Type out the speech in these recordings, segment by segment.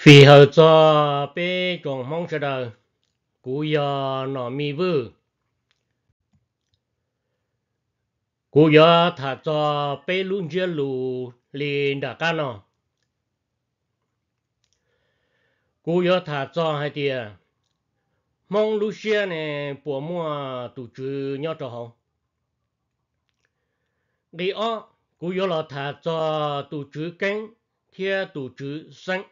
Fij hawm txog peb tsoom Hmoob sawv daws, kuv yog Nom Mim Vwj. Kuv yuav tham txog peb lub ntsiab lus li nram qab no. Kuv yuav tham txog hais tias Hmoob lub siab ne puas muaj tus tswv nyob rau hauv. Nqi ob, kuv yuav los tham txog tus tswv Keeb thiab tus tswv Xeeb.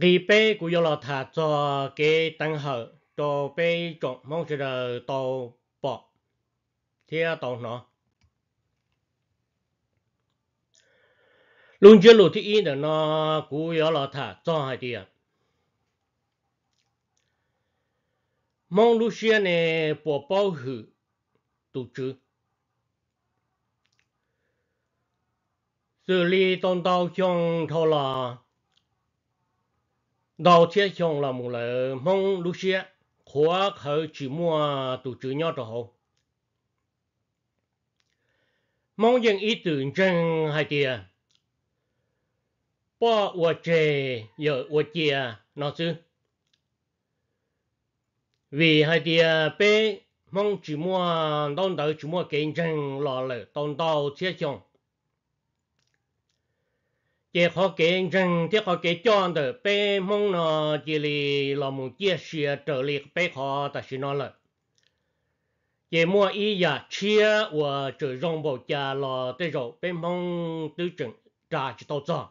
Nqi peb, kuv yuav los tham txog kev teev hawm rau peb tsoom Hmoob sawv daws tau pom thiab tau hnov. Lub ntsiab lus thib ib ntawm no kuv yuav los tham txog hais tias Hmoob lub siab ne puas paub hwm tus tswv. Xws li tau ntau xyoo dhau los, ntau txhiab xyoo los mus lawm, Hmoob lub siab qhuav qhawv tsis muaj tus tswv nyob rau hauv. Hmoob yeej ib txwm ntseeg hais tias poj ua tseg yawm ua cia no xwb. Vim hais tias peb Hmoob tsis muaj ntaub ntawv, tsis muaj kev ntseeg los lawm tau ntau txhiab xyoo. Ces qhov kev ntseeg thiab qhov kev coj ntawm peb Hmoob no cia li los mus ciaj sia raws li peb qhov tam sim no lawm. Ces muaj ib yam tshiab uas tseem zoo npaum cas los tej zaum peb Hmoob twb tseem ras tsis tau txog.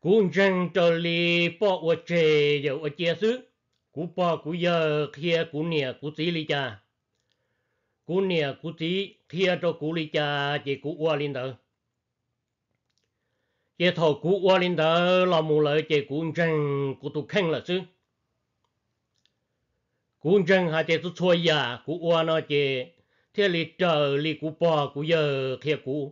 Kuv ntseeg raws li poj ua tseg yawm ua cia xwb. Kuv pog kuv yawg qhia kuv niam kuv txiv li cas, kuv niam kuv txiv qhia rau kuv li cas ces kuv ua li ntawd. Ces thaum kuv ua li ntawd los mus lawm ces kuv ntseeg kuv tus kheej lawm xwb. Kuv ntseeg hais tias txhua txhua yam kuv ua no ces thiaj li raws li kuv pog kuv yawg qhia kuv,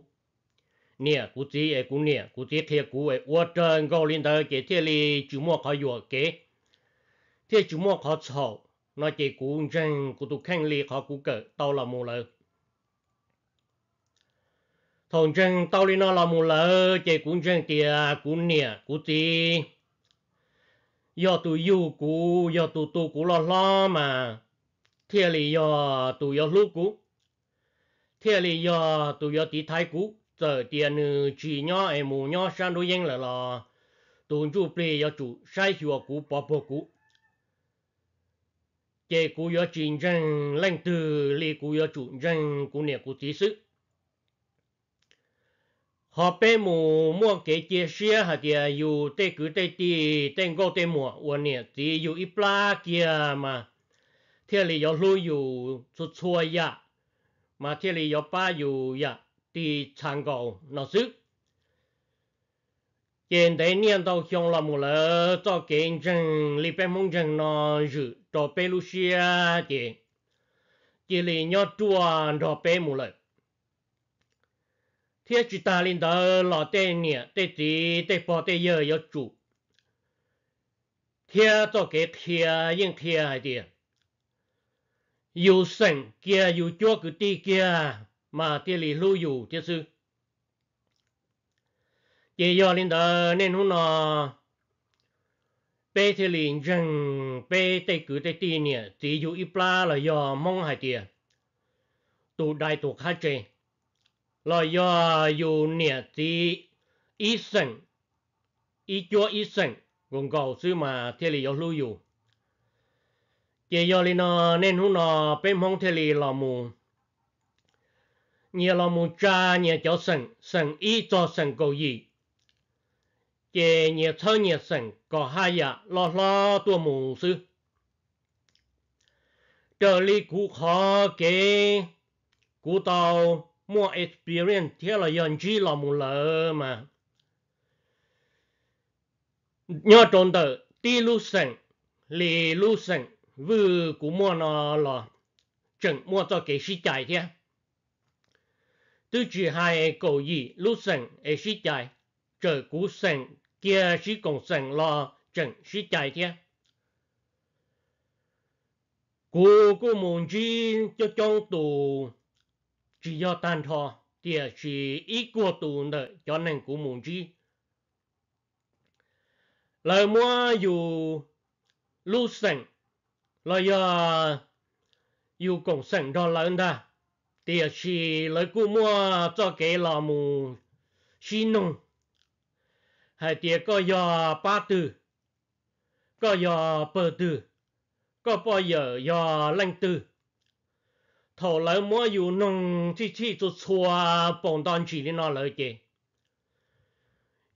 niam kuv txiv es kuv niam kuv txiv qhia kuv es ua raws nkaus li ntawd ces thiaj li tsis muaj qhov yuam kev, thiaj tsis muaj qhov txhaum no ces kuv ntseeg kuv tus kheej li qhov kuv kawm tau los mus lawm. Thaum ntseeg tau li no los mus lawm ces kuv ntseeg tias kuv niam kuv txiv yog tus yug kuv, yog tus tu kuv loj hlob mas thiaj li yog tus yuav hlub kuv, thiaj li yog tus yuav tiv thaiv kuv. Txawm tias nws tsis nyob es mus nyob sab nruab yeeb lawm los tus ntsuj plig yuav tsum saib xyuas kuv, pov puag kuv. Ces kuv yuav tsis ntseeg leej twg li, kuv yuav tsum ntseeg kuv niam kuv txiv xwb. Qhov peb mus muaj kev cia siab hais tias yus tej kwv tej tij, tej nkauj tej muam uas niam txiv yug ib plab kiag mas thiaj li yuav hlub yus txhua txhua yam, mas thiaj li yuav pab yus yam ti txha nkaus no xwb. Ces ntev niaj ntau xyoo los mus lawm, txoj kev ntseeg li peb Hmoob ntseeg no zwm rau peb lub siab ces cia li nyob ruaj nrog peb mus lawm. Thiab tsis tas li ntawd los tej niam tej txiv tej pog tej yawg yuav tsum, thiab txoj kev qhia yeej qhia hais tias yus xeem kiag yus cuab kwv tij kiag mas thiaj li hlub yus thiab xwb. Ces yog li ntawd niaj hnub no peb thiaj li ntseeg peb tej kwv tej tij niam txiv yug ib plab los yog Hmoob hais tias tus dai tus qhab tse, los yog yus niam txiv ib xeem, ib cuab ib xeem nkaus nkaus xwb mas thiaj li yuav hlub yus. Ces yog li no niaj hnub no peb Hmoob thiaj li los mus, nyias los mus tsa nyias cov xeem, xeem ib txog xeem kaum yim, ces nyias txhawb nyias xeem kom haj yam loj hlob tuaj mus xwb. Raws li kuv qhov kev kuv tau muaj experience thiab los yog ntsib los mus lawm mas nyob rau ntawm tib lub xeem li lub xeem Vwj kuv muaj no los tseem muaj txoj kev sib cais thiab. Twb tsis hais kaum yim lub xeem es sib cais, txawm kuv xeem kiag sib koom xeem los tseem sib cais thiab. Kuv kuj mus ntsib coob coob tus tsis yog tag nrho, tiam sis ib kuag tus ntawm cov neeg kuv mus ntsib, lawv muab yus lub xeem los yog yus koom xeem nrog lawv ntag, tiam sis lawv kuj muaj txoj kev los mus sib noog hais tias koj yog pab twg, koj yog pawg twg, koj poj yawm yog leej twg. Thaum lawv muab yus noog txhij txhij txhua txhua paus nto ntsis li no lawm ces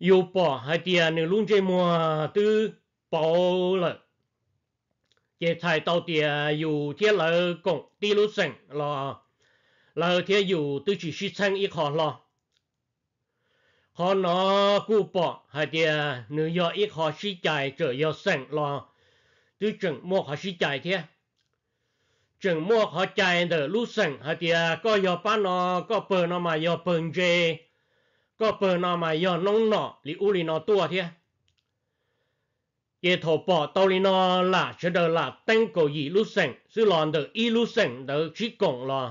yus pom hais tias nws lub ntsej muag twb pauv lawm, ces txhais tau tias yus thiab lawv koom tib lub xeem los lawv thiab yus twb tsis sib txheeb ib qho hlo. Qhov no kuj pom hais tias nws yog ib qho sib cais, txawm yog xeem los twb tseem muaj qhov sib cais thiab. Tseem muaj qhov cais ntawm lub xeem hais tias koj yog pab no, koj pawg no mas yog pawg ntse, koj pawg no mas yog noob nom li ub li no tuaj thiab. Ces thaum pom tau li no, lam sawv daws lam teeb kaum yim lub xeem xwb los ntawm ib lub xeem ntawd sib koom los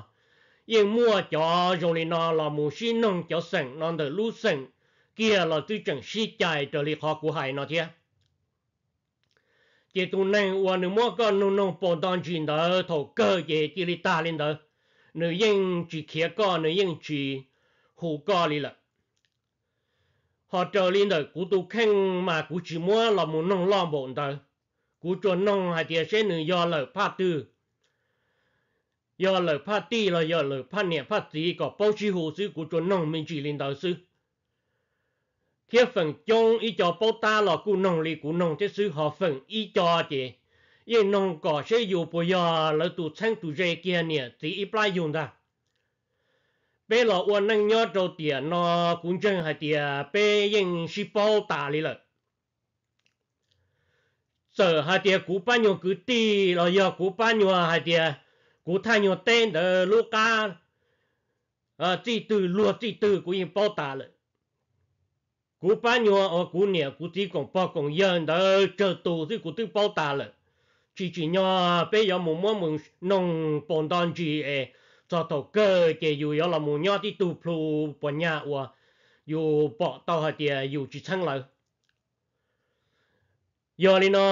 yeej muaj cov zoo li no los mus sib noog cov xeem no ntawm lub xeem kiag los twb tseem sib cais raws li qhov kuv hais no thiab. Ces tus neeg uas nws muab koj noog noog paus nto ntsis ntawd thaum kawg ces cia li tag li ntawd, nws yeej tsis khiav koj, nws yeej tsis hu koj li lawm. Ho raws li ntawm kuv tus kheej mas kuv tsis muab los mus noog loj npaum ntawd. Kuv tsuas noog hais tias seb nws yog lawm phaj twg, yog lawm phaj tij los yog lawm phaj niam phaj txiv kom paub sib hu xwb, kuv tsuas noog me ntsis li ntawd xwb. Thiab feem coob ib co paub tab los kuj noog li kuv noog thiab xwb, ho feem ib co ces yeej noog kom seb yus puas yog lawv tus txheeb tus ze kiag niam txiv ib plab yug ntag. Peb los ua neej nyob rau tiam no kuv ntseeg hais tias peb yeej sib paub tas li lawm. Txawm hais tias kuv pab nyuag kwv tij los yog kuv pab nyuag hais tias kuv thaj nyuag teb ntawd lub qab txij twg luag txij twg kuv yeej paub tas lawm. Kuv pab nyuag uas kuv niam kuv txiv koom pog koom yawg ntawd tsawg tus xwb kuv twb paub tas lawm. Tsis tsim nyog peb yuav mus muab mus noog paus nto ntsis es txog thaum kawg ces yus yuav los mus nyob tib tug plhu puas nyag uas yus pom tau hais tias yus tsis txheeb lawv. Yog li no,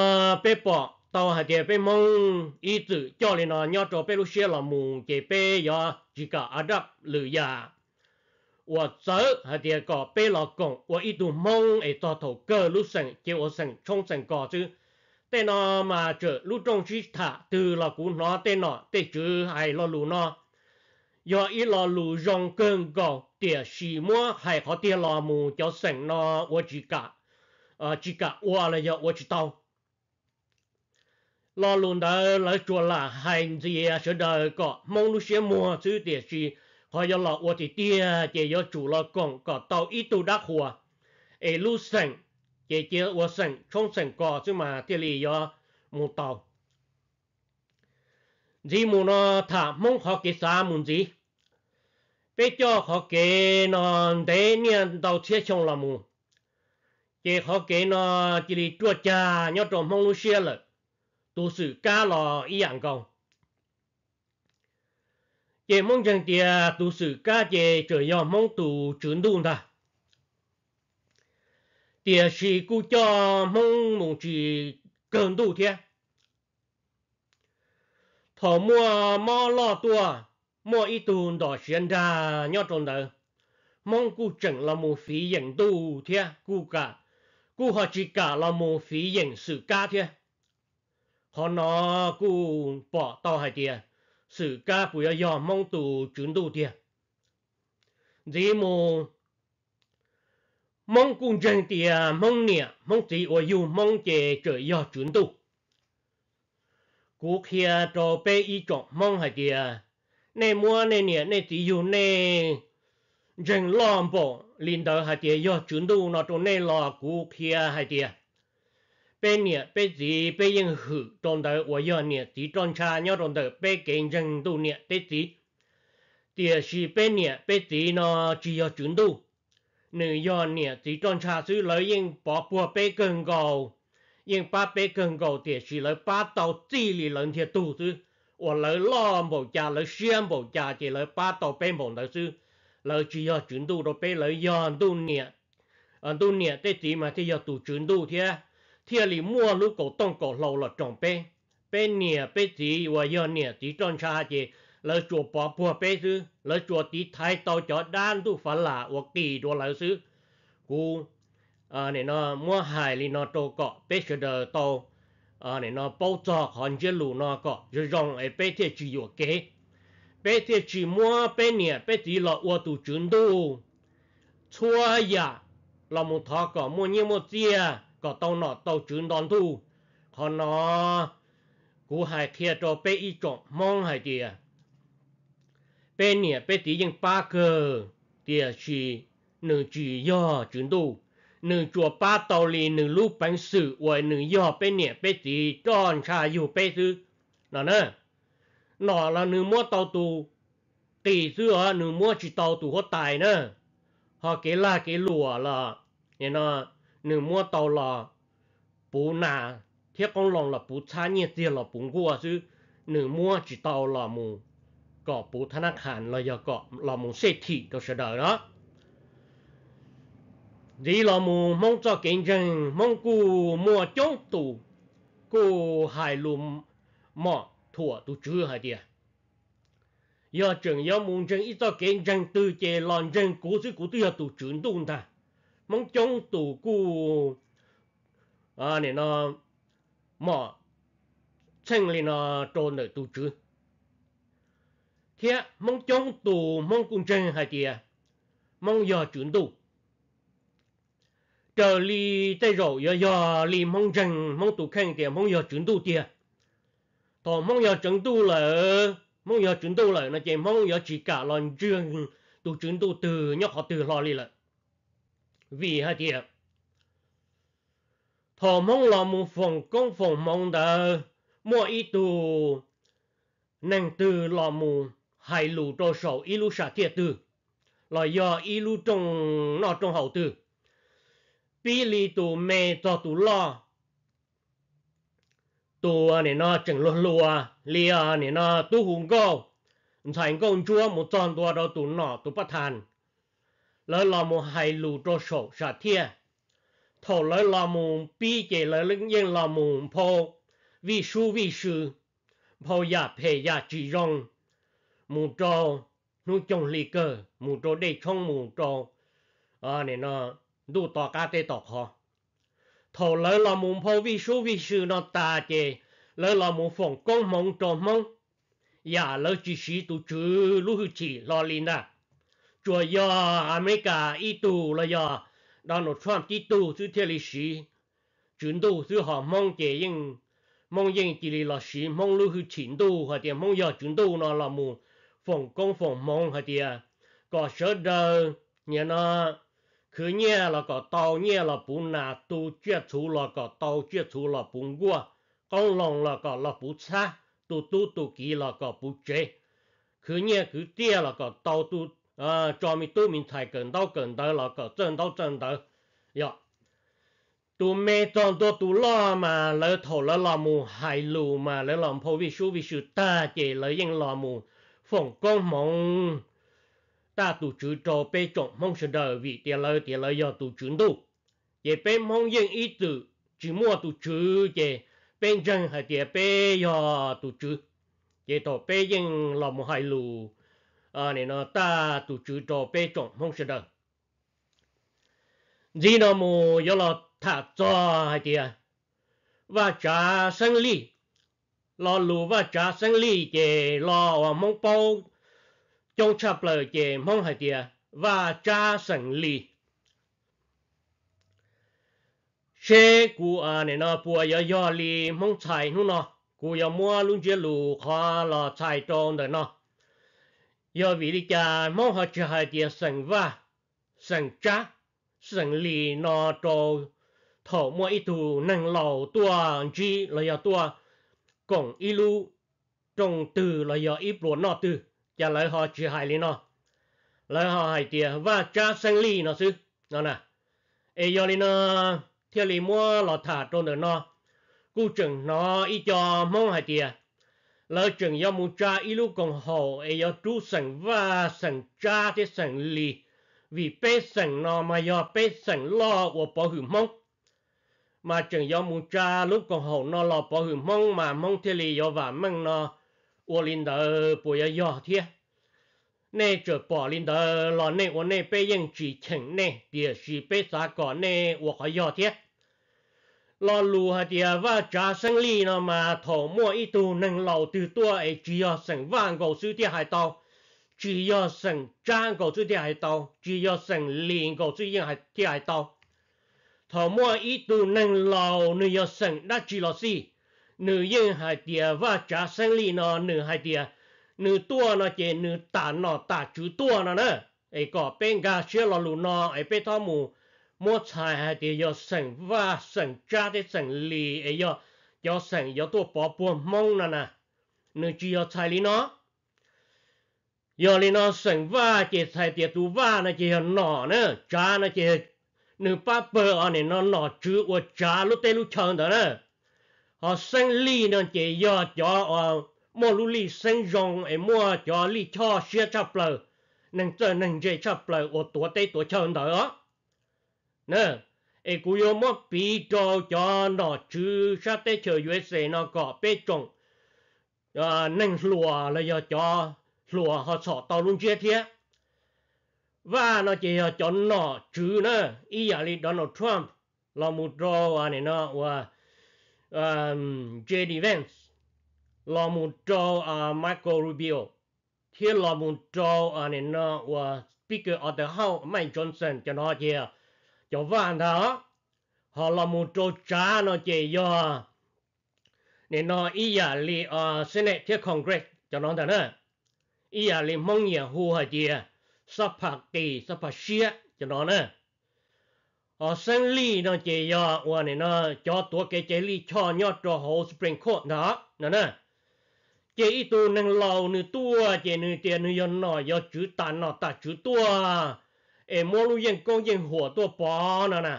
peb pom tau hais tias peb Hmoob ib txwm coj li no nyob rau peb lub siab los mus ces peb yuav tsis kam a dab lwm yam uas txawv hais tias kom peb los koom ua ib tug Hmoob es txog thaum kawg lub xeem cia ua xeem tshoob xeem kos xwb. Tej no mas txawm lub rooj sib tham twg los kuv hnov tej nom tej tswv hais lo lus no yog ib lo lus zoo kawg nkaus, tiam sis muab hais qhov tiag los mus cov xeem no ua tsis kam, tsis kam ua los yog ua tsis tau. Lo lus ntawd lawv tsuas lam hais ntxias sawv daws kom Hmoob lub siab muag xwb, tiam sis qhov yuav los ua tiag tiag ces yuav tsum los koom kom tau ib tug dab qhuas, es lub xeem ces cia ua xeem tshoob xeem kos xwb mas thiaj li yuav mus tau. Ntxiv mus no tham Hmoob qhov kev xav mus ntxiv. Peb coj qhov kev no ntev niaj ntau txhiab xyoo los mus, ces qhov kev no cia li ruaj cag nyob rau Hmoob lub siab lawm. Tus xwm kab los ib yam nkaus. Ces Hmoob ntseeg tias tus xwm kab ces txawm yog Hmoob tus tswv ntuj ntag, tiam sis kuj coj Hmoob mus tsis kawg ntuj thiab. Thaum muaj mob loj tuaj, muaj ib tug ntom siav nrag nyob rau ntawd, Hmoob kuj tseem los mus fiv yeem ntuj thiab, kuj kam, kuj ho tsis kam los mus fiv yeem xwm kab thiab. Qhov no kuj pom tau hais tias xwm kab puas yuav yog Hmoob tus tswv ntuj tiag. Ntxiv mus, Hmoob kuj ntseeg tias Hmoob niam Hmoob txiv uas yug Hmoob ces txawm yog tswv ntuj. Kuv qhia rau peb ib tsoom Hmoob hais tias, nej muab nej niam nej txiv yug nej ntseeg loj npaum li ntawd hais tias yog tswv ntuj no rau nej los kuv qhia hais tias, peb niam peb txiv peb yeej hwm rau ntawd uas yog niam txiv roj ntsha nyob rau ntawm peb kev ntseeg ntuj niam peb txiv. Tiam sis peb niam peb txiv no tsis yog tswv ntuj, nws yog niam txiv roj ntsha xwb, lawv yeej pov puag peb kawg nkaus, yeej pab peb kawg nkaus, tiam sis lawv pab tau txij li lawv ntiag tug xwb, uas lawv loj npaum cas lawv siab npaum cas ces lawv pab tau peb npaum ntawd xwb. lawv tsis yog tswv ntuj rau peb, lawv yog ntuj niam. Ntuj niam tej txiv mas thiaj yog tus tswv ntuj thiab, thiaj li muaj lub kaum tooj kaum hlau los roos peb. Peb niam peb txiv uas yog niam txiv roj ntsha ces lawv tsuas pov puag peb xwb, lawv tsuas tiv thaiv tau cov dab ntuj fav lam uas qis rau lawv xwb. Kuv muab hais li no rau kom peb sawv daws tau paub txog qhov ntsiab lus no kom zoo zoo es peb thiaj tsis yuam kev, peb thiaj tsis muab peb niam peb txiv los ua tus tswv ntuj. Txhua yam los mus thov kom muaj nyiaj muaj txiaj, kom tau nom tau tswv nto ntuj. Qhov no kuv hais qhia rau peb ib tsoom Hmoob hais tias peb niam peb txiv yeej pab kawg, tiam sis nws tsis yog tswv ntuj. Nws tsuas pab tau li nws lub peev xwm uas nws yog peb niam peb txiv roj ntsha yug peb xwb no na. Nom los nws muab tau tus qis xwb os, nws muab tsis tau tus huab tais na. Ho kev lag kev luam los nws muab tau los puv nas thiab qoob loo los puv txhab, nyiaj txiag los puv nkuaj xwb, nws muab tsis tau los mus kom puv thab nab khas los yog kom los mus xej thim rau sawv daws na. Ntxiv los mus Hmoob txoj kev ntseeg, Hmoob kuj muaj coob tus kuj hais lus mom thuam tus tswv hais tias yog tseem yuav mus ntseeg ib txoj kev ntseeg twg ces los ntseeg kuv xwb, kuv twb yog tus tswv ntuj ntag. Hmoob coob tus kuj mom txheej li no rau ntawm tus tswv, thiab Hmoob coob tus Hmoob kuj ntseeg hais tias Hmoob yog tswv ntuj. Raws li tej zaum yuav yog li Hmoob ntseeg Hmoob tus kheej tias Hmoob yog tswv ntuj tiag. Thaum Hmoob yog tswv ntuj lawm, Hmoob yog tswv ntuj lawm no ces Hmoob yuav tsis kam los ntseeg tus tswv ntuj twg nyob qhov twg hlo li lawm. Vim hais tias thaum Hmoob los mus foom koob foom hmoov ntawd, muaj ib tug neeg twg los mus hais lus rau saum ib lub sam thiaj twg, los yog ib lub rooj noj rooj haus twg, pib li tus me txog tus loj, tus nim no tseem hluas hluas li nim no tub hu nkauj, ntxhais nkauj ntsuab mus txog ntua rau tus nom tus pab thas, lawv los mus hais lus rau saum sam thiaj. Thaum lawv los mus pib ces lawv yeej los mus nphau vij sub vij sw, nphau yam phem yam tsis zoo, mus rau hnub coog hli kawg, mus rau dej tshoob, mus rau ntuj to qab teb to qhov. Thaum lawv los mus nphau vij sub vij sw no tas ces lawv los mus foom koob hmoov rau Hmoob, yam lawv tsis siv tus Tswv lub hwj chim hlo li ntag. Tsuas yog Amelikas ib tug los yog Donald Trump tib tug xwb thiaj li siv Tswv Ntuj xwb, ho Hmoob ces yeej, Hmoob yeej cia li los siv Hmoob lub hwj chim Ntuj hais tias Hmoob yog Tswv Ntuj no los mus foom koob foom hmoov hais tias kom sawv daws nim no khwv nyiaj los kom tau nyiaj los puv nas, tu tsiaj txhuv los kom tau tsiaj txhuv los puv nkuaj, qoob loo los kom los puv txhab, tu tub tu kiv los kom puv tsev, khwv nyiaj khwv txiaj los kom tau, tso me tub me ntxhais kawm ntaub kawm ntawv los kom txawj ntaub txawj ntawv. Yog tus me txog ntua tus loj mas lawv thaum lawv los mus hais lus mas lawv los nphau vij sub vij sw tag ces lawv yeej los mus foom koob hmoov taj tus Tswv rau peb tsoom Hmoob sawv daws vim tias lawv tias lawv yog tus Tswv Ntuj. Ces peb Hmoob yeej ib txwm tsis muaj tus Tswv ces peb ntseeg hais tias peb yog tus Tswv. Ces thaum peb yeej los mus hais lus nim no taj tus Tswv rau peb tsoom Hmoob sawv daws. Ntxiv no mus yuav los tham txog hais tias Vaj Tsav Xeeb Lij. Lo lus Vaj Tsav Xeeb Lij ces lo uas Hmoob paub coob tshaj plaws ces Hmoob hais tias Vaj Tsab Xeem Lis. Seb kuv nim no puas yuav yog li Hmoob txhais hnub no, kuv yuav muab lub ntsiab lus qhov los txhais rau ntawm no. Yog vim li cas Hmoob ho tsis hais tias Xeem Vaj, Xeem Tsab, Xeem Lis no rau thaum muaj ib tug neeg laus tuaj ntsib los yog tuaj koom ib lub rooj twg los yog ib pluas noj twg, cas lawv ho tsis hais li no, lawv ho hais tias Vaj Tsab Xeeb Lij no xwb no na. Es yog li no thiaj li muab los tham rau ntawm no. Kuj tseem hnov ib co Hmoob hais tias lawv tseem yuav mus tsa ib lub koom haum es yuav rub xeem Vaj, xeem Tsab thiab xeem Lis, vim peb xeem no mas yog peb xeem loj uas pov hwm Hmoob. Mas tseem yuav mus tsa lub koom haum no los pov hwm Hmoob mas Hmoob thiaj li yuav vam meej no. Ua li ntawd puas yuav yog thiab? Nej tseem pom li ntawd los nej ua nej, peb yeej tsis cheem nej, tiam sis peb xav kom nej ua qhov yog thiab. Lo lus hais tias Vaj Tsav Xeeb Lij no mas thaum muaj ib tug neeg laus twg tuaj es tsis yog xeem Vaj nkaus xwb thiaj hais tau, tsis yog xeem Tsab nkaus xwb thiaj hais tau, tsis yog xeem Lis nkaus xwb yeej thiaj hais tau. Thaum muaj ib tug neeg laus nws yog xeem dab tsi los xij, nws yeej hais tias Vaj Tsav Xeeb Lij no nws hais tias nws tuaj no ces nws tam nom tam tswv tuaj no na. Es kom peb nkag siab lo lus no es peb txhob mus muab txhais hais tias yog xeem Vaj, xeem Tsab thiab xeem Lis es yog cov xeem yuav tuaj pov puag Hmoob no na, nws tsis yog txhais li no. Yog li no xeem Vaj ces txhais tias tus Vaj no ces yog nom na, Tsav no ces nws pab pawg os nim no nom tswv uas tsav lub teb lub chaw ntawd na. Ho Xeeb Lij no ces yog cov muaj lub lij xeeb zoo es muaj cov lij choj siab tshaj plaws, neeg txawj neeg ntse tshaj plaws uas tuav teb tuav chaw ntawd os. Es kuv yuav muab piv rau cov nom tswv sab teb chaws U S A no kom peb tsoom neeg hluas los yog cov hluas ho txhom tau lub ntsiab thiab. Vaj no ces yog cov nom tswv na, ib yam li Donald Trump, los mus rau nim no uas J D Vance, los mus rau Marco Rubio, thiab los mus rau nim no uas Speaker of the House Mike Johnson, cov no ces cov Vaj ntag. Ho los mus rau Tsav no ces yog nim no ib yam li Senate thiab Congress cov no ntag na. Ib yam li Hmoob nyiam hu hais tias xab phas qis xab phas siab cov no na. Ho Xeeb Lij no ces yog uas nim no cov tuav kev cai lij choj nyob rau hauv Supreme Court ntag no na. Ces ib tug neeg laus nws tuaj ces nws tias nws yog nom yog tswv, tam nom tam tswv tuaj, es muab lub yeej koob yeej huam tuaj pov no na.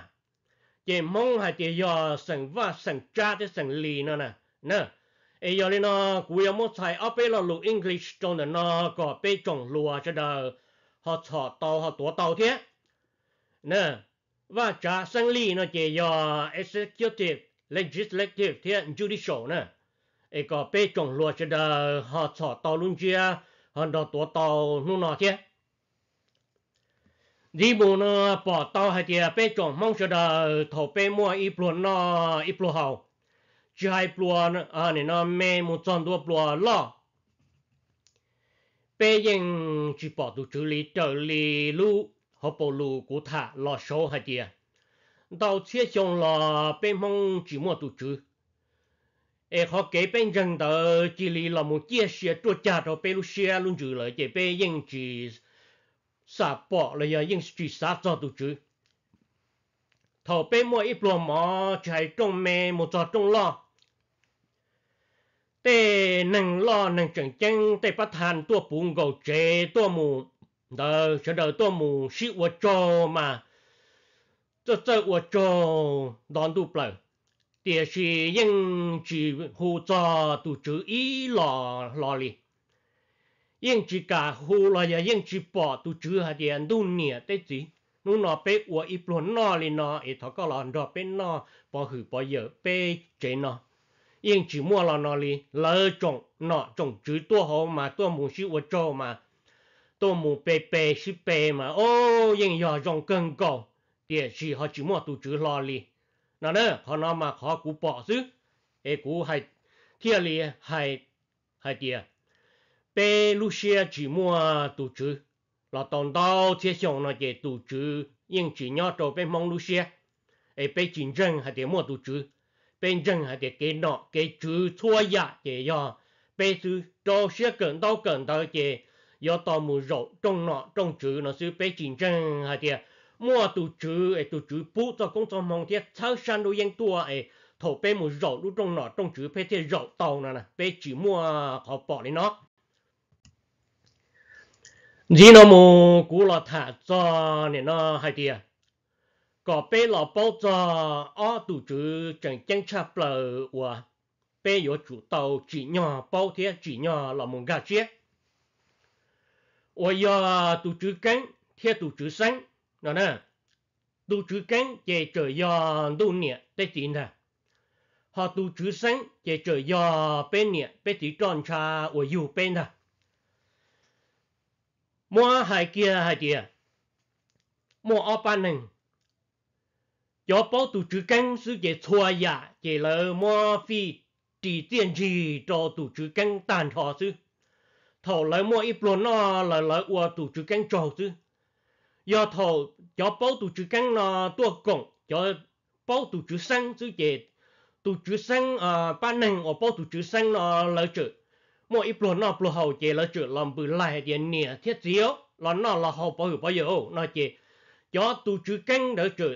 Ces Hmoob hais tias yog xeem Vaj, xeem Tsab thiab xeem Lis no na. Es yog li no kuv yuav muab txhais ob peb lo lus English rau ntawm no kom peb tsoom hluas sawv daws ho txhom tau ho tuav tau thiab. Vaj Tsav Xeeb Lij no ces yog executive, legislative thiab judicial na. Es kom peb tsoom hluas sawv daws ho txhom tau lub ntsiab ho nrog tuav tau hnub no thiab. Ntxiv mus no pom tau hais tias peb tsoom Hmoob sawv daws thaum peb muaj ib pluag noj ib pluag haus, tsis hais pluas nim no me mus txog ntua pluas loj, peb yeej tsis pom tus Tswv li. Raws li lub hauv paus lus kuv tham los saud hais tias ntau txhiab xyoo los peb Hmoob tsis muaj tus Tswv. Es qhov kev peb ntseeg ntawd cia li los mus ciaj sia ruaj cag rau peb lub siab lub ntsws lawm ces peb yeej tsis xam pom los yog yeej tsis xav txog tus Tswv. Thaum peb muaj ib pluag mov tsis hais rooj me mus txog rooj loj, tej neeg loj neeg tseem ceeb tej pab thas tuaj puv nkaus tsev tuaj mus ntawd sawv daws tuaj mus sib ua tsaug mas txawj txawj ua tsaug nto ntuj plaws, tiam sis yeej tsis hu txog tus Tswv ib los hlo li. Yeej tsis kam hu los yog yeej tsis pom tus Tswv hais tias ntuj niam tej txiv, hnub no peb ua ib pluag noj li no es thov koj los nrog peb noj pov hwm pov yawm peb tsev no. Yeej tsis muaj los no li. Lawv tsoom nom tsoom tswv tuaj hauv mas tuaj mus sib ua tsaug mas tuaj mus pe pe sib pe mas o yeej yog zoo kawg nkaus, tiam sis ho tsis muaj tus Tswv hlo li no na. Qhov no mas qhov kuv pom xwb, es kuv thiaj li hais hais tias peb lub siab tsis muaj tus Tswv los tau ntau txhiab xyoo no ces tus Tswv yeej tsis nyob rau peb Hmoob lub siab, es peb tsis ntseeg hais tias muaj tus Tswv. Peb ntseeg hais tias kev nom kev tswv txhua yam ces yog peb xwb, rau siab kawm ntaub kawm ntawv ces yuav tau mus zaum rooj nom rooj tswv no xwb. Peb tsis ntseeg hais tias muaj tus Tswv es tus Tswv pub txoj koob txoj hmoo thiab txhawb sab nruab yeeb tuaj es thaum peb mus zaum lub rooj nom rooj tswv peb thiaj zaum tau no na. Peb tsis muaj qhov pom li no. Ntxiv no mus kuv los tham txog nim no hais tias kom peb los paub txog ob tus Tswv tseem ceeb tshaj plaws uas peb yuav tsum tau tsim nyog paub thiab tsim nyog los mus nkag siab uas yog tus tswv Keeb thiab tus tswv Xeeb no. Tus tswv Keeb ces txawm yog ntuj niam tej txiv ntag, ho tus tswv Xeeb ces txawm yog peb niam peb txiv roj ntsha uas yug peb ntag. Muab hais kiag hais tias muaj ob pab neeg, cov paub tus tswv Keeb xwb ces txhua yam ces lawv muab fij ris txiaj ntsig rau tus tswv Keeb tag nrho xwb. Thaum lawv muaj ib pluag noj los lawv ua tus tswv Keeb tsaug xwb. Yog thaum cov paub tus tswv Keeb no tuaj koom cov paub tus tswv Xeeb xwb ces tus tswv Xeeb, pab neeg uas paub tus tswv Xeeb no lawv txawm muaj ib pluag noj pluag haus ces lawv txawm los npws laig hais tias niam thiab txiv los noj los haus pov hwm pov yawm no ces cov tus tswv Keeb ntawd txawm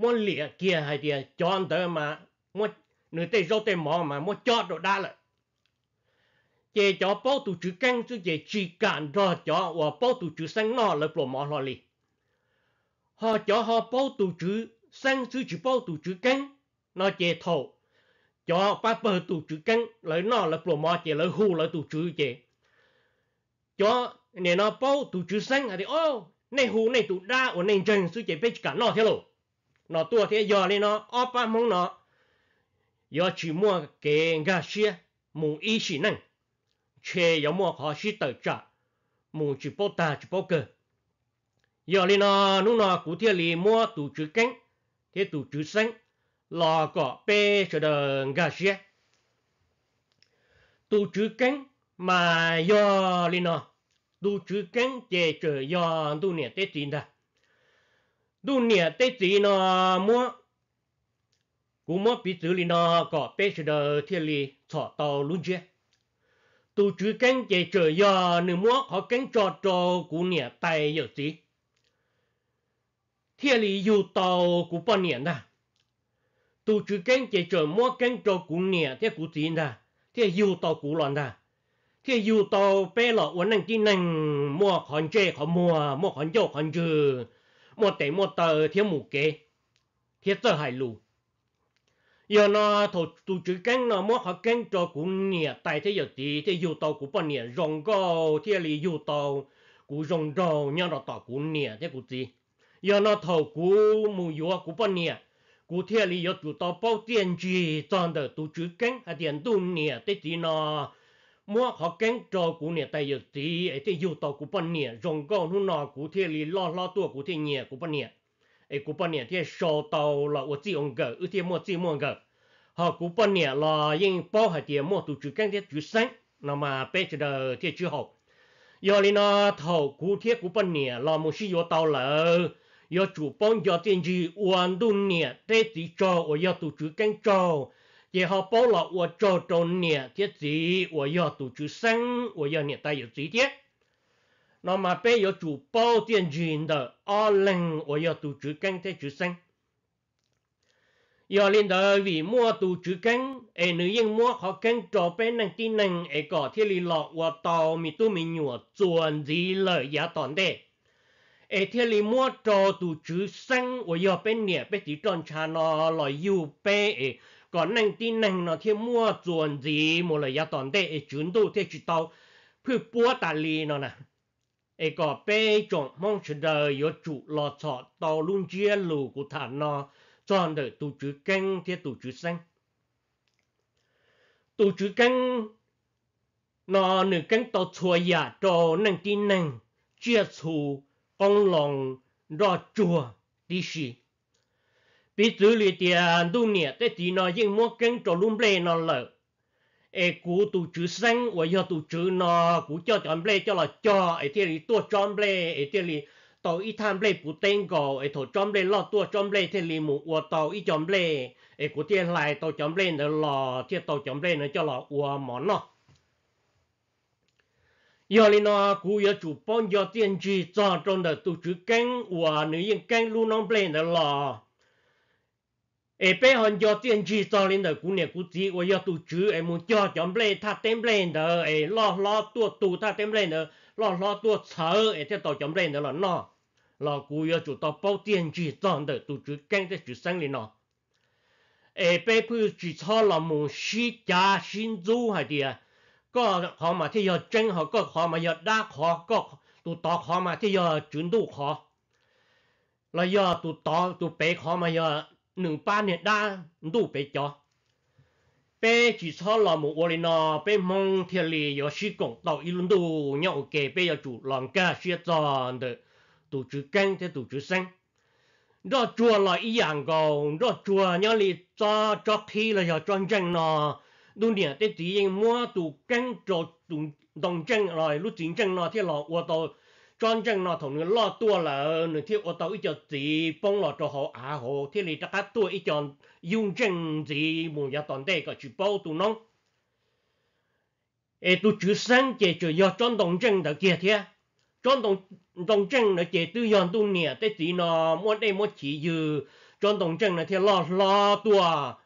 muab liam kiag hais tias cov ntawd mas nws tej zaub tej mov mas muab cob rau dab lawm. Ces cov paub tus tswv Keeb xwb ces tsis kam nrog cov uas paub tus tswv Xeeb noj lawv pluas mov hlo li. Ho cov ho paub tus tswv Xeeb xwb tsis paub tus tswv Keeb no ces thaum cov pab pawg tus tswv Keeb lawv noj lawv pluas mov ces lawv hu lawv tus tswv ces cov nim no paub tus tswv Xeeb hais tias, o, nej hu nej tus dab uas nej ntseeg xwb ces peb tsis kam noj thiab lauj, no tuaj thiab. Yog li no ob pab Hmoob no yuav tsis muaj kev nkag siab mus ib sim neej, ntshe yuav muaj qhov sib tawm tsam mus tsis paub tag tsis paub kawg. Yog li no hnub no kuv thiaj li muab tus tswv Keeb thiab tus tswv Xeeb los kom peb sawv daws nkag siab. Tus tswv Keeb mas yog li no, tus tswv Keeb ces txawm yog ntuj niam tej txiv ntag. Ntuj niam tej txiv no muab, kuv muab piv txwv li no kom peb sawv daws thiaj li txhom tau lub ntsiab. Tus tswv Keeb ces txawm yog nws muab qhov keeb tso rau kuv niam tais yawm txiv thiaj li yug tau kuv poj niam ntag. Tus tswv Keeb ces txawm muab keeb rau kuv niam thiab kuv txiv ntag thiaj yug tau kuv los ntag, thiaj yug tau peb los ua neej tib neeg muaj qhov ntsej qhov muag, muaj qhov ncauj qhov ntswg, muaj tes muaj taw thiab mus kev thiab txawj hais lus. Yog no thaum tus tswv Keeb no muab qhov keeb rau kuv niam tais thiab yawm txiv thiaj yug tau kuv poj niam zoo nkauj thiaj li yug tau kuv zoo nraug nyob rau tom kuv niam thiab kuv txiv. Yog no thaum kuv mus yuav kuv poj niam, kuv thiaj li yuav tsum tau paub txiaj ntsig txog ntawm tus tswv Keeb hais tias ntuj niam tej txiv no muab qhov keeb rau kuv niam tais yawm txiv es thiaj yug tau kuv poj niam zoo nkauj. Hnub no kuv thiaj li loj hlob tuaj kuv thiaj nyiam kuv poj niam, es kuv poj niam thiaj sau tau los ua txij ua nkawm, wb thiaj muaj txij muaj nkawm. Ho kuv poj niam los yeej paub hais tias muaj tus tswv Keeb thiab tswv Xeeb no mas peb sawv daws thiaj sib haum. Yog li no thaum kuv thiab kuv poj niam los mus sib yuav tau lawm, yuav tsum paub nco txiaj ntsig ua ntuj niam tej txiv tsaug uas yog tus tswv Keeb tsaug, ces ho paub los ua tsaug rau niam thiab txiv uas yog tus tswv Xeeb uas yog niam tais yawm txiv thiab. No mas peb yuav tsum paub txiaj ntsig ntawm ob leeg uas yog tus tswv Keeb thiab tswv Xeeb. Yog li ntawd vim muaj tus tswv Keeb es nws yeej muab qhov keeb rau peb neej tib neeg es kom thiaj li los ua tau me tub me nyuam txuas ntxiv lawm yav tom ntej, es thiaj li muab rau tus tswv Xeeb uas yog peb niam peb txiv roj ntsha no los yug peb es kom neej tib neeg no thiaj muaj txuas ntxiv mus lawm yav tom ntej es tswv ntuj thiaj tsis tau phwj puab tas li no na. Es kom peb tsoom Hmoob sawv daws yuav tsum los txhom tau lub ntsiab lus kuv tham no txog ntawm tus tswv Keeb thiab tus tswv Xeeb. Tus tswv Keeb no nws keeb tau txhua yam rau neej tib neeg, tsiaj txhu, qoob loo, nroj tsuag tib si. Piv txwv li tias ntuj niam tej txiv no yeej muab keeb rau lub nplej no lawm, es kuv tus tswv Xeeb uas yog tus tswv no, kuv coj cov nplej coj los cog es thiaj li tuaj tsob nplej es thiaj li tau ib thaj nplej puv teb nkaus, es thaum tsob nplej loj tuaj tsob nplej thiaj li mus ua tau ib co nplej, es kuv thiaj hlais tau cov nplej ntawd los thiaj tau cov nplej no coj los ua mov noj. Yog li no kuv yuav tsum paub nco txiaj ntsig txog rau ntawm tus tswv Keeb uas nws yeej keeb lub noob nplej ntawd los, es peb ho nco txiaj ntsig txog li ntawm kuv niam kuv txiv uas yog tus tswv es mus cog cov nplej thaj teb nplej ntawd es loj hlob tuaj tu thaj teb nplej ntawd loj hlob tuaj txhawv es thiaj tau cov nplej ntawd los noj, los kuv yuav tsum tau paub txiaj ntsig txog ntawm tus tswv Keeb thiab tswv Xeeb li no. Es peb pheej tsis txhob los mus sib cav sib ntxub hais tias koj qhov mas thiaj yog tseeb, ho koj qhov mas yog dab qhov, koj tus tod qhov mas thiaj yog tswv ntuj qhov, los yog tus tod tus pem qhov mas yog nws pab niag dab ntuj pem cov. Peb tsis txhob los mus ua li no, peb Hmoob thiaj li yuav sib koom tau ib lub ntuj nyob ua ke. Peb yuav tsum los nkag siab txog ntawm tus tswv keeb thiab tus tswv xeeb. Nroj tsuag los ib yam nkaus, nroj tsuag nyob li tsob, tsob qhib los yog tsob ntseej no, ntuj niam tej txiv yeej muab tus keeb rau tus ntoo ntseej los lub txiv ntseej no thiaj los ua tau tsob ntseej no. Thaum nws loj tuaj lawm nws thiaj ua tau ib co txiv poob los rau hauv av hauv, thiaj li rov qab tuaj ib co yub ntseej ntxiv mus yav tom ntej kom tsis paub tu noob. Es tus tswv xeeb ces tseem yog tsob ntoo ntseej ntawd kiag thiab. Tsob ntoo ntseej ntawd ces twb yog ntuj niam tej txiv no muab dej muab chiv ywg, tsob ntoo ntseej no thiaj loj hlob tuaj,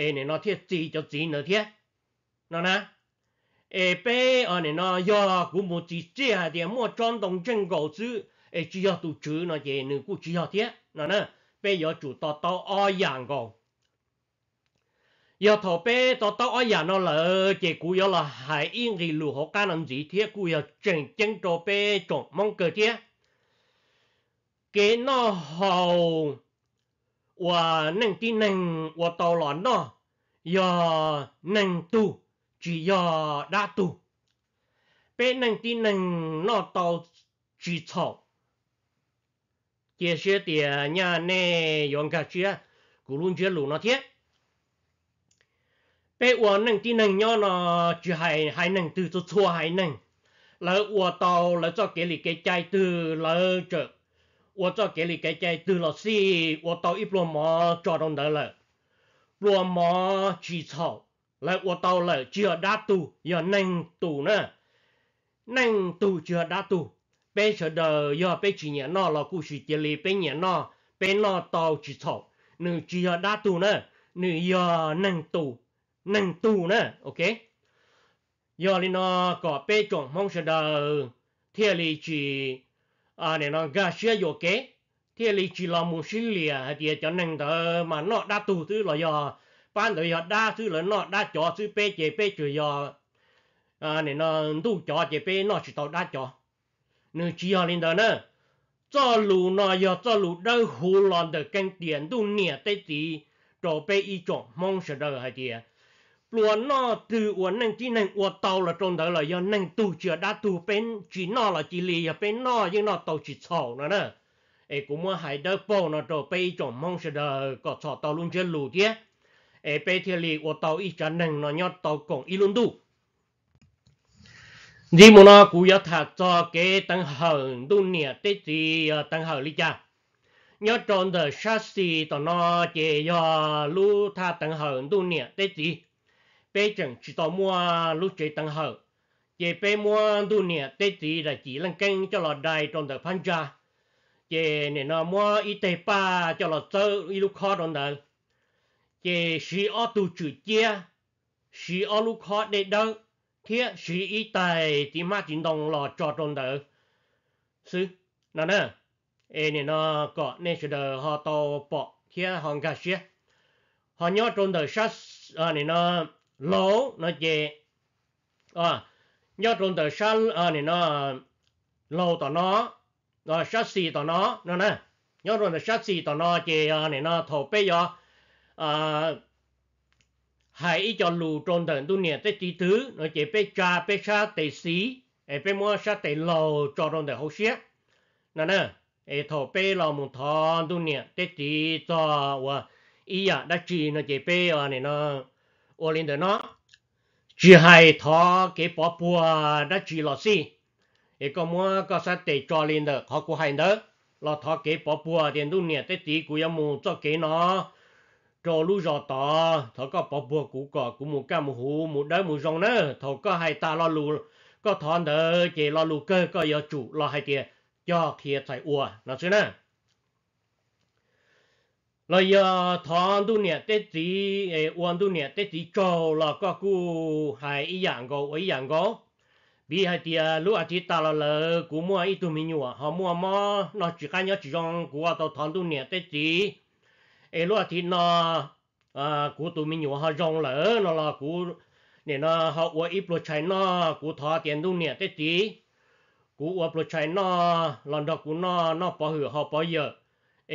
es nim no thiaj txi cov txiv ntawd thiab no na. Es peb nim no yog kuv mus txiv tsiaj hais tias muaj tsob ntoo ntseej nkaus xwb es tsis yog tus tswv no ces nws kuj tsis yog thiab no na. Peb yuav tsum to taub ob yam nkaus. Yog thaum peb to taub ob yam no lawm ces kuv yuav los hais ib nqe lus hauv qab no ntxiv thiab kuj yog tseem ceeb rau peb tsoom Hmoob kawg thiab. Kev noj haus uas neej tib neeg ua tau los noj yog neeg tug, tsis yog dab tug. Peb neej tib neeg noj tau tsis txhaum. Cia siab tias nyaj nej yuav nkag siab kuv lub ntsiab lus no thiab. Peb ua neej tib neeg nyob no tsis hais haiv neeg twg, txhua txhua haiv neeg, lawv ua tau lawv txoj kev li kev cai twg, lawv tseem ua txoj kev li kev cai twg los xij, ua tau ib pluag mov tso rau ntawd lawm, pluag mov tsis txhaum, lawv ua tau lawm tsis yog dab tug, yog neeg tug na. Neeg tug tsis yog dab tug. Peb sawv daws yog peb tsis nyiam noj los kuj sis cia li peb nyiam noj, peb noj tau tsis txhaum, nws tsis yog dab tug na, nws yog neeg tug, neeg tug na, ok. Yog li no kom peb tsoom Hmoob sawv daws thiaj li tsis, nim no nkag siab yuam kev, thiaj li tsis los mus sib liam hais tias cov neeg ntawd mas noj dab tug xwb los yog pab ntawd yog dab xwb, lawv noj dab cov xwb, peb ces peb tsuas yog nim no ntuj cov ces peb noj tsis tau dab cov. Nws tsis yog li ntawd na. Txoj lus no yog txoj lus dawb huv los ntawm keeb tiam ntuj niam tej txiv rau peb ib tsoom Hmoob sawv daws hais tias pluas noj twg uas neej tib neeg ua tau los rau ntawd los yog neeg tug tsis yog dab tug, peb tsis noj los cia li, yog peb noj yeej noj tau tsis txhaum no na. Es kuv muab hais dawb paug no rau peb ib tsoom Hmoob sawv daws kom txhom tau lub ntsiab lus thiab, es peb thiaj li ua tau ib tsav neeg no nyob tau koom ib lub ntuj. Ntxiv mus no kuv yuav tham txog kev teev hawm ntuj niam tej txiv teev hawm li cas. Nyob rau ntawm sab xis tom no ces yog lub thaj teev hawm ntuj niam tej txiv, peb tseem tsis tau muaj lub tsev teev hawm, ces peb muab ntuj niam tej txiv daim cim leej keeb coj los dai rau ntawm phab ntsa, ces nim no muab ib teg paj coj los txawb ib lub khob rau ntawd, ces siv ob tug tswm ciab, siv ob lub khob dej dawb, thiab siv ib tais txiv hmab txiv ntoo los tso rau ntawd xwb no na. Es nim no kom nej sawv daws ho tau pom thiab ho nkag siab. Ho nyob rau ntawm sab, nim no laug no ces, nyob rau ntawm sab, nim no laug tom no, sab xis tom no no na. Nyob rau ntawm sab xis tom no ces nim no thaum peb yuav hais ib co lus rau ntawm ntuj niam tej txiv twg no ces peb tsa peb sab tes xis, es peb muab sab tes laug tso rau ntawm hauv siab no na. Es thaum peb los mus thov ntuj niam tej txiv txog uas ib yam dab tsi no ces peb nim no ua li ntawm no, tsis hais thov kev pov puag dab tsi los xij, es koj muab koj sab tes tso li ntawm qhov kuv hais ntawd, los thov kev pov puag tias ntuj niam tej txiv kuv yuav mus txoj kev no rau lub zos tod, thov koj pov puag kuv kom kuv mus kaj mus huv mus dawb mus zoo na. Thaum koj hais tas lo lus koj thov ntawd ces lo lus kawg koj yuav tsum los hais tias cog qhia txhais ua no xwb na. Los yog thov ntuj niam tej txiv, ua ntuj niam tej txiv tsaug los koj kuj hais ib yam nkaus ua ib yam nkaus. Piv hais tias lub as thiv tas los lawm kuv muaj ib tug me nyuam ho muaj mob noj tsis qab nyob tsis zoo, kuv ua tau thov ntuj niam tej txiv, es lub as thiv no kuv tus me nyuam ho zoo lawm no los kuv nim no ho ua ib pluag tshais noj. Kuv thov tias ntuj niam tej txiv, kuv ua pluag tshais noj los nrog kuv noj, noj pov hwm haus pov yawm,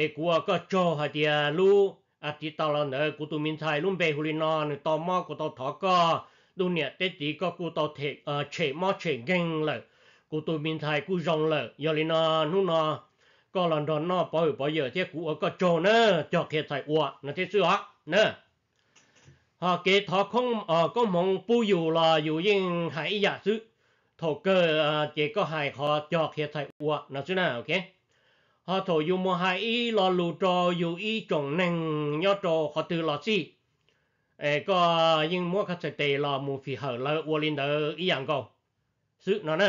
es kuv ua koj tsaug hais tias lub a txiv tau los ntawd kuv tus me ntxhais lub npe hu li no, nws tau mob, kuv tau thov koj, ntuj niam tej txiv, koj kuj tau tshem mob tshem nkeeg lawm, kuv tus me ntxhais kuj zoo lawm. Yog li no hnub no koj los nrog noj pov hwm pov yawm thiab kuv ua koj tsaug na, cog qhia txhais ua no thiab xwb os na. Ho kev thov koob hmoov pub yus los yus yeej hais ib yam xwb, thaum kawg ces koj hais qhov cog qhia txhais ua no xwb na. Ho thaum yus mus hais ib lo lus rau yus ib tsoom neeg nyob rau qhov twg los xij, koj yeej muab koj txhais tes los mus fim hawm lawv ua li ntawd ib yam nkaus xwb no na.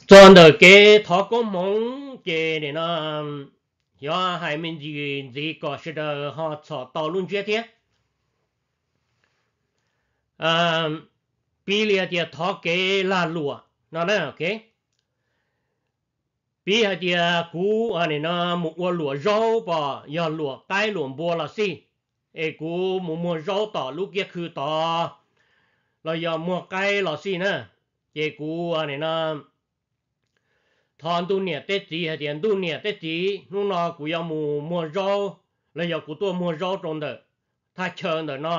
Txog ntawm kev thov koob hmoov ces nim no xyov hais me ntsis ntxiv kom sawv daws ho txhom tau lub ntsiab thiab. Piv li hais tias thov kev lag luam no na. Piv hais tias kuv nim no mus ua luam zaub pom yog luam qaib luam npua los xij, es kuv mus muag zaub tom lub kiab khw tod los yog muag qaib los xij na, ces kuv nim no thov ntuj niam tej txiv hais tias ntuj niam tej txiv, hnub no kuv yuav mus muag zaub los yog kuv tuaj muag zaub rau ntawm thaj chaw ntawm no.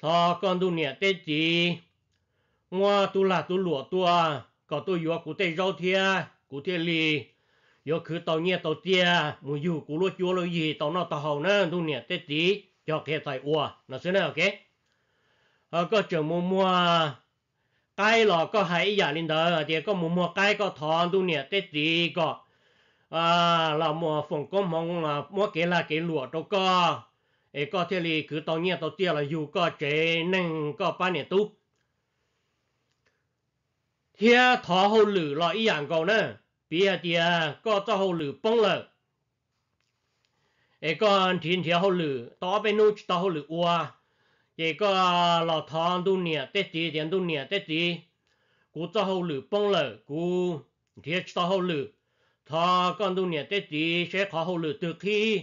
Thov koj ntuj niam tej txiv muab tub lag tub luam tuaj kom tuaj yuav kuv tej zaub thiab kuv thiaj li yuav khwv tau nyiaj tau txiaj mus yug kuv lub cuab lub yig tau noj tau haus na ntuj niam tej txiv, cog qhia txhais ua no xwb na. Ho koj tseem mus muag qaib los koj hais ib yam li ntawd hais tias koj mus muag qaib koj thov ntuj niam tej txiv kom los mus foom koob hmoov muab kev lag kev luam rau koj, es koj thiaj li khwv tau nyiaj tau txiaj los yug koj tsev neeg koj pab niam tub. Thiab thov hauj lwm los ib yam nkaus na. Piv hais tias koj txoj hauj lwm poob lawm, es koj nrhiav nrhiav hauj lwm tau ob peb hnub tsis tau hauj lwm ua, ces koj los thov ntuj niam tej txiv tias ntuj niam tej txiv, kuv txoj hauj lwm poob lawm, kuv nrhiav tsis tau hauj lwm. Thov koj ntuj niam tej txiv saib qhov hauj lwm twg qhib,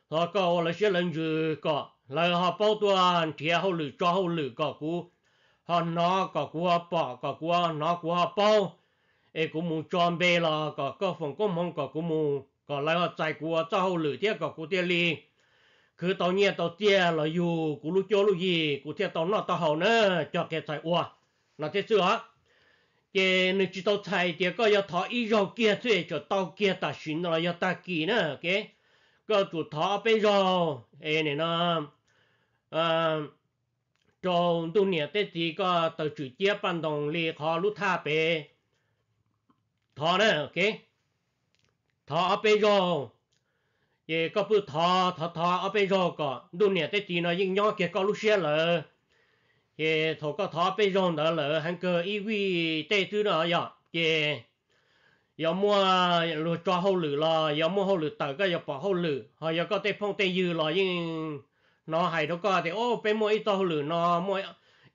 thov koj ua lawv siab lawv ntsws kom lawv ho paub tuaj nrhiav hauj lwm tso hauj lwm kom kuv ho hnov, kom kuv ho pom, kom kuv hnov kuv ho paub, es kuv mus tso npe los kom koj foom koob hmoov kom kuv mus, kom lawv ho txais kuv ua txoj hauj lwm thiab kom kuv thiaj li khwv tau nyiaj tau txiaj los yug kuv lub cuab lub yig kuv thiaj tau noj tau haus na, cog qhia txhais ua no thiab xwb os. Ces nws tsis tau txhais tias koj yuav thov ib zaug kiag xwb es tseem tau kiag tam sim no los yog tag kis na. Koj tsum thov ob peb zaug es nim no rau ntuj niam tej txiv koj taws tswm ciab paj ntoos li qhov lub thaj pem thov na. Thov ob peb zaug, ces koj pheej thov thov thov ob peb zaug kom ntuj niam tej txiv no yeej nyob kiag koj lub siab lawm. Ces thaum koj thov ob peb zaug ntawd lawm heev kawg ib vij tej xwb no yom, ces yuav muaj luag tso hauj lwm los yog muaj hauj lwm tawm koj yuav pom hauj lwm, ho yog koj tej phooj tej ywg los yeej hnov hais rau koj tias, o, peb muaj ib txoj hauj lwm no, muaj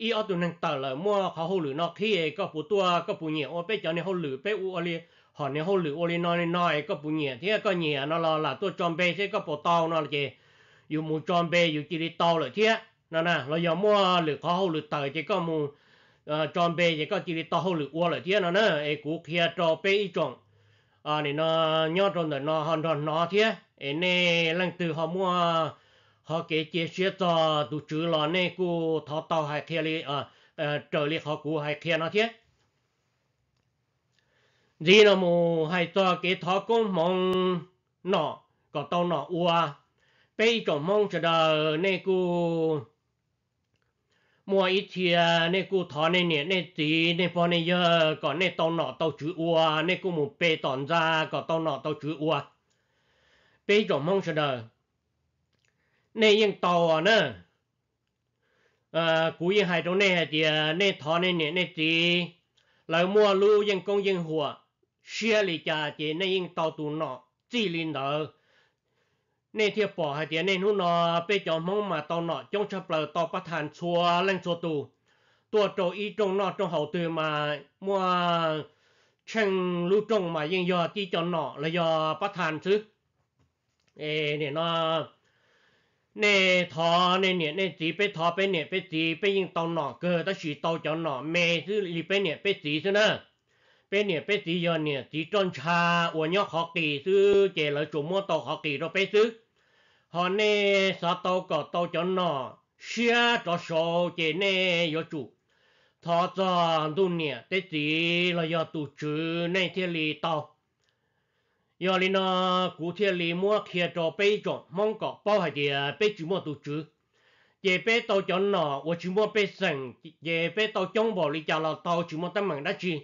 ib ob tug neeg tawm lawm, muaj qhov hauj lwm no qhib, koj puas tuaj, koj puas nyiam ua peb cov niag hauj lwm, peb ua li hom niag hauj lwm ua li no li no es koj puas nyiam thiab, koj nyiam no los lam tuaj tso npe seb koj puas tau no ces yus mus tso npe yus cia li tau lawm thiab no na. Los yog muaj lwm qhov hauj lwm tawm ces koj mus tso npe ces koj cia li tau hauj lwm ua lawm thiab no na. Es kuv qhia rau peb ib tsoom nim no nyob rau ntawm no ho nrog hnov thiab, es nej leej twg ho muaj qhov kev cia siab txog tus Tswv los nej kuj thov tau hais qhia li, raws li qhov kuv hais qhia no thiab. Ntxiv no mus hais txog kev thov koob hmoov nom kom tau nom ua. Peb ib tsoom Hmoob sawv daws nej kuj muaj ib txhia nej kuj thov nej niam nej txiv nej pog nej yawg kom nej tau nom tau tswv ua, nej kuj mus pe tom ntxa kom tau nom tau tswv ua. Peb ib tsoom Hmoob sawv daws, nej yeej tau na. Kuv yeej hais rau nej hais tias nej thov nej niam nej txiv, lawv muaj lub yeej koob yeej huam siab li cas ces nej yeej tau tus nom txij li ntawd. Nej thiaj pom hais tias nej hnub no peb cov Hmoob mas tau nom coob tshaj plaws, tau pab thas txhua leej txhua tus, tuaj rau ib rooj noj rooj haus twg mas muaj tsheej lub rooj mas yeej yog tib co nom los yog pab thas xwb. Es nim no nej thov nej niam nej txiv, peb thov peb niam peb txiv, peb yeej tau nom kawg tab sis tau cov nom me xwb li peb niam peb txiv xwb na. Peb niam peb txiv yog niam txiv roj ntsha uas nyob qhov qis xwb ces lawv tsuas muab tau qhov qis rau peb xwb. Ho nej xav tau kom tau cov nom siab rov saud ces nej yuav tsum thov txog ntuj niam tej txiv los yog tus tswv nej thiaj li tau. Yog li no kuv thiaj li muab qhia rau peb ib tsoom Hmoob kom paub hais tias peb tsis muaj tus tswv, ces peb tau cov nom uas tsis muaj pej xeem, ces peb tau coob npaum li cas los tau tsis muaj teeb meem dab tsi.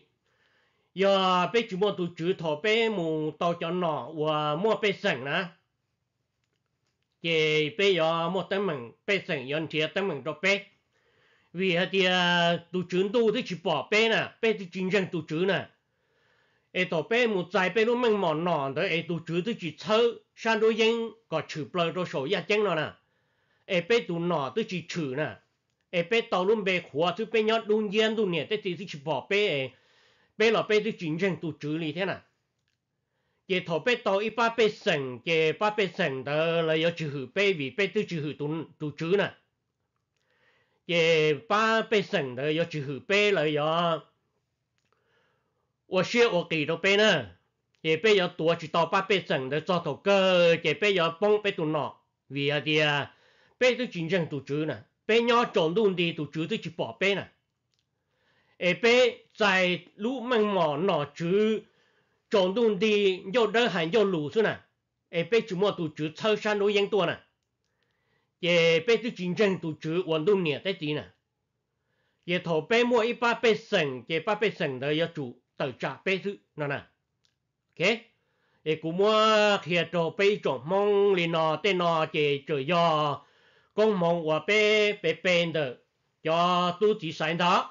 Yog peb tsis muaj tus tswv thaum peb mus tau cov nom uas muaj pej xeem na, ces peb yuav muaj teeb meem, pej xeem yuav nrhiav teeb meem rau peb. Vim hais tias tus tswv ntuj twb tsis pom peb na, peb twb tsis ntseeg tus tswv na. Es thaum peb mus txais peb lub meej mom nom ntawd es tus tswv twb tsis txhawb sab nruab yeeb kom tshwm plaws rau saum yaj ceeb no na, es peb tus nom twb tsis tshwm na, es peb tau lub npe qhuav xwb, peb nyob dub nciab ntuj niam tej txiv twb tsis pom peb, peb los peb twb tsis ntseeg tus tswv li thiab na. Ces thaum peb tau ib pab pej xeem ces pab pej xeem ntawd lawv yuav tsis hwm peb vim peb twb tsis hwm tus tswv na. Ces pab pej xeem ntawd yuav tsis hwm peb, lawv yuav ua siab ua qis rau peb na. Ces peb yuav tuav tsis tau pab pej xeem ntawd txog thaum kawg ces peb yuav poob peb tus nom, vim hais tias peb twb tsis ntseeg tus tswv na, peb nyob tsaus ntuj nti tus tswv twb tsis pom peb na. Es peb txais lub meej mom nom tswv tsaus ntuj nti, ncauj dawb hais ncauj lus xwb na, es peb tsis muaj tus tswv txhawb sab nruab yeeb tuaj na, ces peb twb tsis ntseeg tus tswv uas ntuj niam tej txiv na. Ces thaum peb muaj ib pab pej xeem ces pab pej xeem ntawd yuav tsum tawm tsam peb xwb no na. Es kuv muab qhia rau peb ib tsoom Hmoob li no, tej no ces tseem yog koob hmoov uas peb pe pe ntawm cov tub txiv xaiv ntag.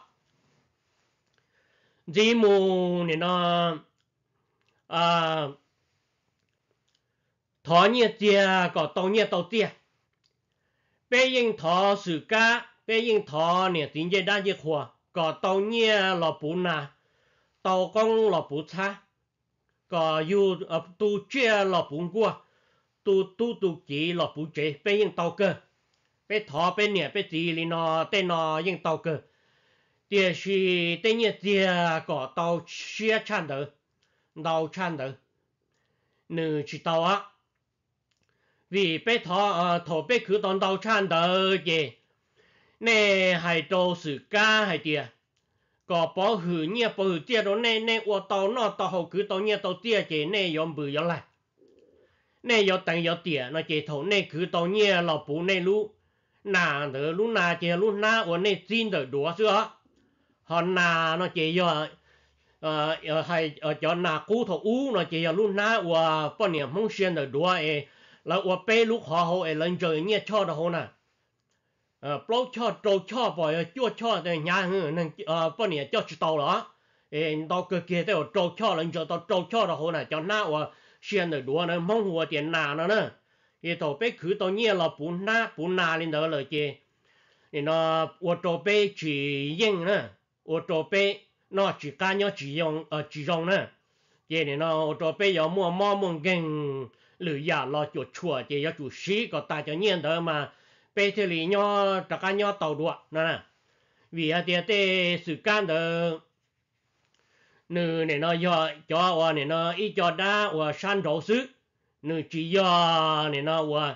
Ntxiv mus nim no thov nyiaj txiag kom tau nyiaj tau txiaj. Peb yeej thov xwm kab, peb yeej thov niam txiv ncej dab ncej qhua kom tau nyiaj los puv nas, tau qoob los puv txhab, kom yug tu tsiaj los puv nkuaj, tu tub tu kiv los puv tsev, peb yeej tau kawg. Peb thov peb niam peb txiv li no, tej no yeej tau kawg. Tiam sis tej nyiaj txiag kom tau siab tshaj ntawd, ntau tshaj ntawd, nws tsis tau. Vim peb thov, thaum peb khwv tau ntau tshaj ntawd ces nej hais rau xwm kab hais tias kom pov hwm nyiaj pov hwm txiaj rau nej, nej ua tau noj tau haus khwv tau nyiaj tau txiaj ces nej yuav npws yuav laig, nej yuav teev yuav tiam no ces thaum nej khwv tau nyiaj los puv nej lub nas ntawd, lub nas ces yog lub hnab uas nej txib ntawm duav xwb os. Ho nas no ces yog cov nas qub thaum ub no ces yog lub hnab uas poj niam Hmoob sia ntawm duav es lawv ua peb lub qhov hauv es lawv ntsaws nyiaj choj rau hauv na. Plaub choj rau choj pom yog cuaj choj hnyav, poj niam coj tsis tau los es ntau kawg kiag tej uas rau choj, lawv ntsaws tau rau choj rau hauv na, cov hnab uas sia ntawm duav na Hmoob hu ua tias nas no na. Ces thaum peb khwv tau nyiaj los puv hnab puv nas li ntawd lawm ces nim no ua rau peb tsis yeej na, ua rau peb noj tsis qab nyob tsis zoo na. Ces nim no ua rau peb yuav muaj mob muaj nkeeg, lwm yam los cuam tshuam ces yuav tsum siv kom tas cov nyiaj ntawd mas peb thiaj li nyob rov qab nyob tau dua no. Vim hais tias tej xwm kab ntawd nws nim no yog cov uas nim no ib co dab uas sab nraud xwb, nws tsis yog nim no uas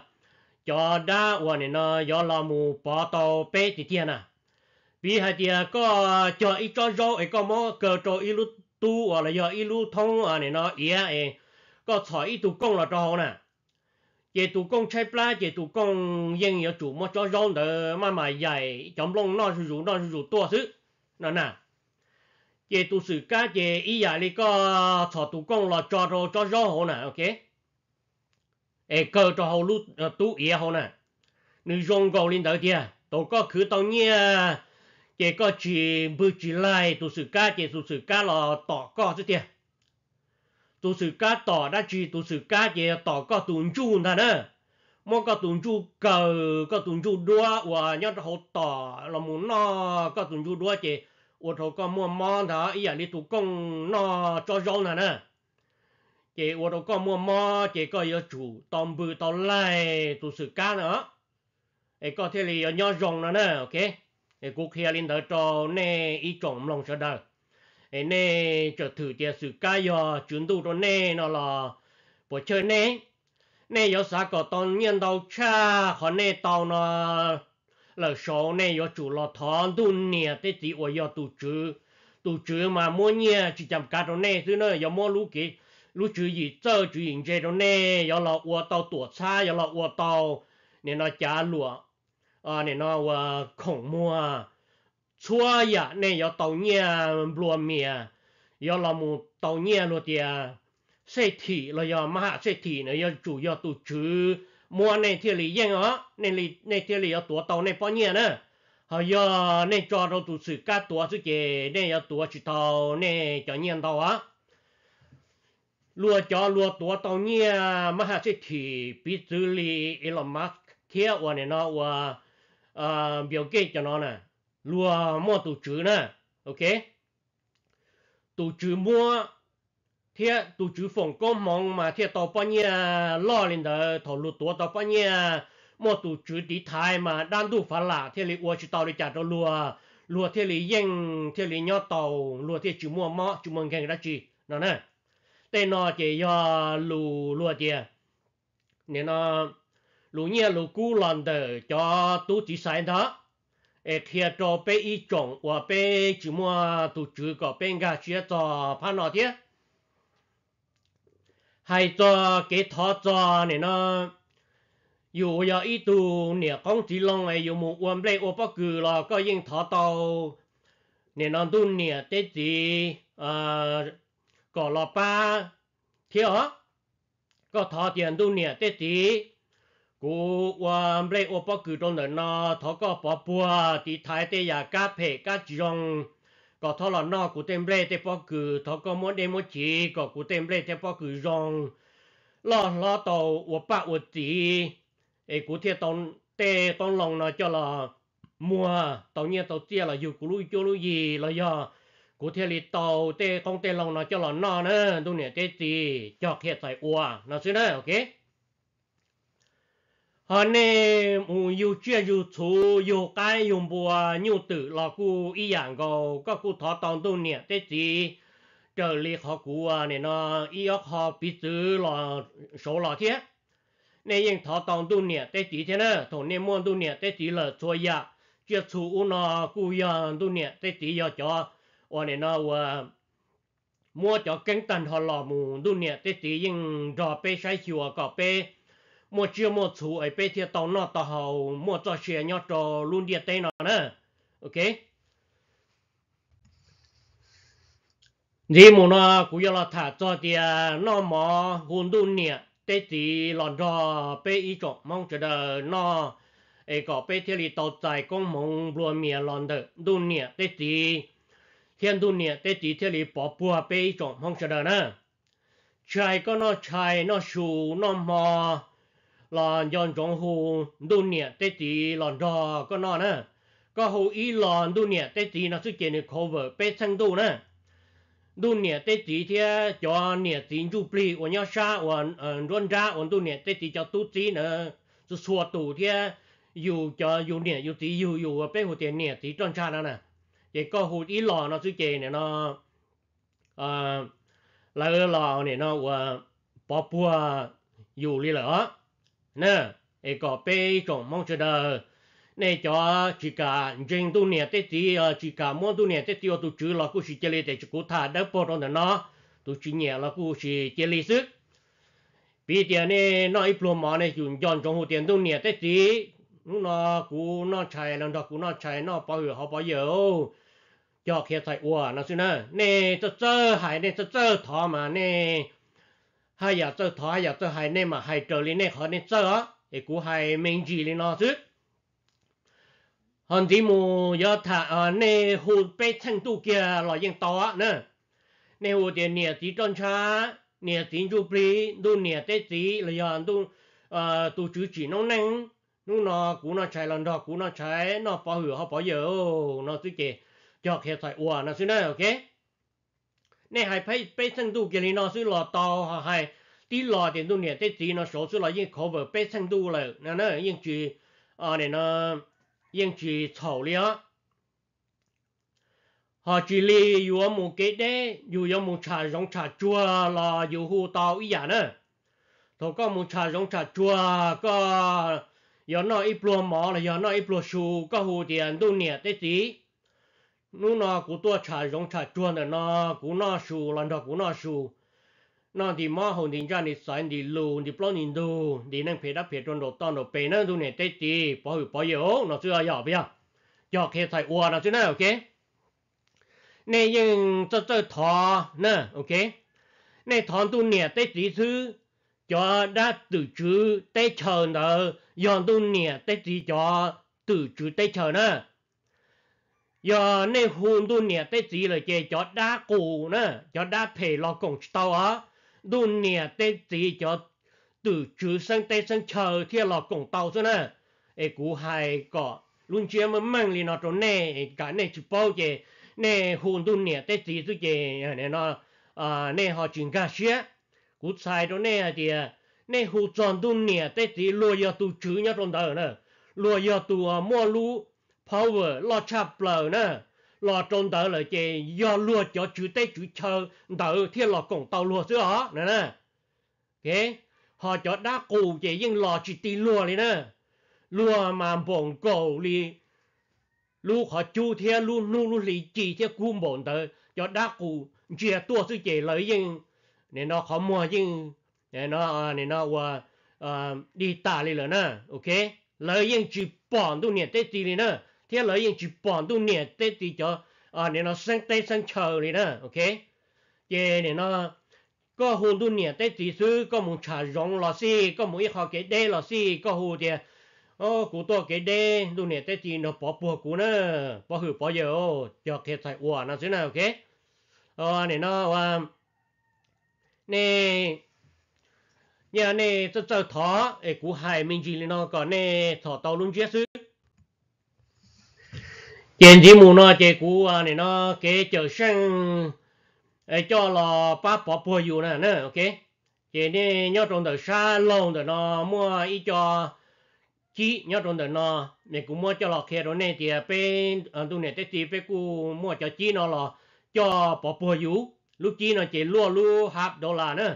cov dab uas nim no yuav los mus pov tau peb tiag tiag na. Piv hais tias koj cog ib tsob zaub es koj muab kaw rau ib lub tub uas los yog ib lub thoob nim no iav es koj txhom ib tug kooj los rau hauv na, ces tus kooj tshaib plab ces tus kooj yeej yuav tsum muab tsob zaub ntawd maj mam yaim cov nplooj noj zuj zus noj zuj zus tuaj xwb no na. Ces tus xwm kab ces ib yam li koj txhom tus kooj los tso rau tsob zaub hauv na, es kaw rau hauv lub tub iav hauv na. Nws zoo nkaus li ntawd tiag, thaum koj khwv tau nyiaj ces koj tsis npwg tsis laig tus xwm kab ces tus xwm kab los tom koj xwb tiag. Tus xwm kab tom dab tsi? Tus xwm kab ces yog tom koj tus ntsuj ntag na. Muab koj tus ntsuj kaw, koj tus ntsuj duab uas nyob rau hauv tom los mus noj koj tus ntsuj duab ces ua rau koj muaj mob ntag, ib yam li tus kooj noj tsob zaub ntag na. ces ua rau koj muaj mob ces koj yuav tsum tau npw tau laig tus xwm kab na, es koj thiaj li yuav nyob zoo no na, ok. Es kuv qhia li ntawd rau nej ib tsoom mloog sawv daws. Es nej tseem thwm tias xwm kab yog tswv ntuj rau nej no los puas chawj nej? Nej yuav xav kom tau nyiaj ntau tshaj qhov nej tau no lawm saud, nej yuav tsum los thov ntuj niam tej txiv uas yog tus tswv. Tus tswv mas muab nyiaj tsis cam kav rau nej xwb na, yuav muab lub kev, lub tswv yim txawj tswv yim ntse rau nej, yuav los ua tau tuam txhab, yuav los ua tau nim no cav luam, nim no ua khoom muag, txhua yam nej yuav tau nyiaj nplua mias, yuav los mus tau nyiaj luag tias xej thim los yog mab ham xej thim na, yuav tsum yog tus tswv muab nej thiaj li yeej os, nej thiaj li yuav tuav tau nej pob nyiaj na. Ho yog nej tso rau tus xwm kab tuav xwb ces nej yuav tuav tsis tau nej cov nyiaj ntau os. Luag cov luag tuav tau nyiaj mab ham xej thim piv txwv li Elon Musk thiab uas nim no ua Bill Gates cov no na, luag muaj tus tswv na, ok. Tus tswv muab thiab tus tswv foom koob hmoov mas thiaj tau pob nyiaj loj li ntawd. Thaum luag tuav tau pob nyiaj muaj tus tswv tiv thaiv mas dab ntub fav lam thiaj li ua tsis tau li cas rau luag, luag thiaj li yeej thiaj li nyob tau, luag thiaj tsis muaj mob tsis muaj nkeeg dab tsi no na. Tej no ces yog lus luag tias nim no lus nyiaj lus kub los ntawm cov tub txiv xaiv ntag. Es qhia rau peb ib tsoom uas peb tsis muaj tus tswv kom peb nkag siab txog phab no thiab. Hais txog kev thov txog nim no, yus yog ib tug niam qoob txiv loo es yus mus ua nplej ua pob kws los koj yeej thov tau nim no ntuj niam tej txiv kom los pab thiab os. Koj thov tias ntuj niam tej txiv, kuv ua nplej ua pob kws rau ntawm no, thov koj pov puag tiv thaiv tej yam kab phem kab tsis zoo, kom thov los noj kuv tej nplej tej pob kws. Thov koj muab dej muab chiv kom kuv tej nplej tej pob kws zoo, loj hlob tau ua paj ua txiv, es kuv thiaj tau tej qoob loo no coj los muag tau nyiaj tau txiaj los yug kuv lub cuab lub yig los yog kuv thiaj li tau tej qoob tej loo no coj los noj na ntuj niam tej txiv. Cog qhia txais ua no xwb na, ok. Ho nej mus yug tsiaj yug txhu, yug qaib yug npua nyuj twm los kuj ib yam nkaus, koj kuj thov tau ntuj niam tej txiv raws li qhov kuv ua nim no ib ob qho piv txwv los saud los thiab. Nej yeej thov tau ntuj niam tej txiv thiab na. Thaum nej muaj ntuj niam tej txiv lawm txhua yam tsiaj txhu ub no kuj yog ntuj niam tej txiv yog cov uas nim no ua muab cov keeb tag nrho los mus. Ntuj niam tej txiv yeej nrog peb saib xyuas kom peb muaj tsiaj muaj txhu es peb thiaj tau noj tau haus muaj txoj sia nyob rau lub ntiaj teb no na, ok. Ntxiv mus no kuv yuav los tham txog tias noj mov hu ntuj niam tej txiv los nrog peb ib tsoom Hmoob sawv daws noj, es kom peb thiaj li tau txais koob hmoov nplua mias los ntawm ntuj niam tej txiv, thiab ntuj niam tej txiv thiaj li pov puag peb ib tsoom Hmoob sawv daws na. Tshais koj noj tshais noj su noj hmo los nco ntsoov hu ntuj niam tej txiv los nrog koj noj na. Koj hu ib los ntuj niam tej txiv no xwb ces nws cover peb txheej ntuj na. Ntuj niam tej txiv thiab cov niam txiv ntsuj plig uas nyob sab uas nruab nrab uas ntuj niam tej txiv cov tub txib na, txhua txhua tus thiab yus cov yus niam yus txiv yug yus uas peb hu tias niam txiv roj ntsha no na, ces koj hu ib los no xwb ces nim no lawv los nim no uas pov puag yus li lawm os. Es kom peb ib tsoom Hmoob sawv daws, nej cov tsis kam ntseeg ntuj niam tej txiv, tsis kam muab ntuj niam tej txiv ua tus tswv los kuj sis cia li, tes kuv tham dawb paug rau ntawm no, tus tsis nyiam los kuj sis cia li xwb. Piv tias nej noj ib pluag mov nej yuav nco ntsoov hu tias ntuj niam tej txiv, hnub no kuv noj tshais los nrog kuv noj tshais, noj pov hwm hauv pov yawm, cog qhia txhais ua no xwb na. Nej txawj txawj hais nej txawj txawj thov mas nej haj yam txawj thov haj yam txawj hais nej mam hais raws li nej qhov nej txawj os, es kuv hais me ntsis li no xwb. Ho ntxiv mus yuav tham nej hu peb txheej ntuj kiag los yeej tau na. Nej hu tias niam txiv roj ntsha, niam txiv ntsuj plig, ntuj niam tej txiv los yog tus tswv tsim noob neej, hnub no kuv noj tshais los nrog kuv noj tshais, noj pov hwm hauv pov yawm no xwb ces cog qhia txhais ua no xwb na, ok. Nej hais peb txheej ntuj kiag li no xwb los tau, hais tib los tias ntuj niam teb txiv no saud xwb los yeej cover peb txheej ntuj lawm no, yeej tsis, no, yeej tsis txhaum li os. Ho tsis li yuav mus kev deb, yus yuav mus tsham zoov tsham tsuag los yus hu tau ib yam na. Thaum koj mus tsham zoov tsham tsuag, koj yog noj ib pluag mov los yog noj ib pluag su, koj hu tias ntuj niam teb txiv, hnub no kuv tuaj tsham zoov tsham tsuag ntawm no, kuv noj su los nrog kuv noj su, noj ntim mob haus ntim ntsaj ntim xaiv ntim lus ntim plaub ntim ntug ntim neej phem dab phem rau nraum toj nraum pes na ntuj niam teb txiv pov hwm pov yawm no xwb yog puas yog? Cog qhia txhais ua no xwb na, ok. Nej yeej txawj txawj thov na, ok. Nej thov ntuj niam teb txiv xwb, cov dab twm tswv teb chaws ntawd yog ntuj niam teb txiv cov twm tswv teb chaws na. Yog nej hu ntuj niam teb txiv lawm ces cov dab qus na, cov dab phem los koom tsis tau os. Ntuj niam teb txiv cov twm tswv xeeb teb xeeb chaw thiaj los koom tau xwb na. Es kuv hais kom lub ntsiab meej meej li no rau nej, kam nej tsis paub ces nej hu ntuj niam teb txiv xwb ces no nej ho tsis nkag siab. Kuv txhais rau nej hais tias nej hu txog ntuj niam teb txiv luag yog tus tswv nyob rau ntawd na, luag yog tus muaj lub power loj tshaj plaws na, los rau ntawd lawm ces yog luag cov tswv teb tswv chaw ntawd thiaj los koom tau luag xwb os na. Ho cov dab qus ces yeej los tsis ti luag li na. Luag mas npaum nkaus li lub qhov cub thiab lub hnub lub hli ci thiab kub npaum ntawd, cov dab qus ntsia tuaj xwb ces lawv yeej, nim no qhov muag yeej, nim no ua dig tas li lawm na, ok. Lawv yeej tsis pom ntuj niam teb txiv li na, thiab lawv yeej tsis pom ntuj niam teb txiv cov, nim no xeeb teb xeeb chaw li na, ok. Ces nim no koj hu ntuj niam teb txiv xwb, koj mus tsham zoov los xij, koj mus ib qho kev deb los xij, koj hu tias kuv tuaj kev deb, ntuj niam teb txiv nrog pov puag kuv na, pov hwm pov yawm, cog qhia txhais ua no xwb na, ok. Nim no nej, nej txawj txawj thov es kuv hais me ntsis li no kom nej txhom tau lub ntsiab xwb. Ces ntxiv mus no ces kuv nim no kev cawm seej coj los pab pov puag yus na, ok. Ces nej nyob rau ntawm sab laug ntawm no muaj ib co cib nyob rau ntawm no, es kuv muab coj los qhia rau nej tias peb ntuj niam teb txiv peb kuj muaj cov cib no los coj pov puag yus. Lub cib no ces luaj lub half dollar na.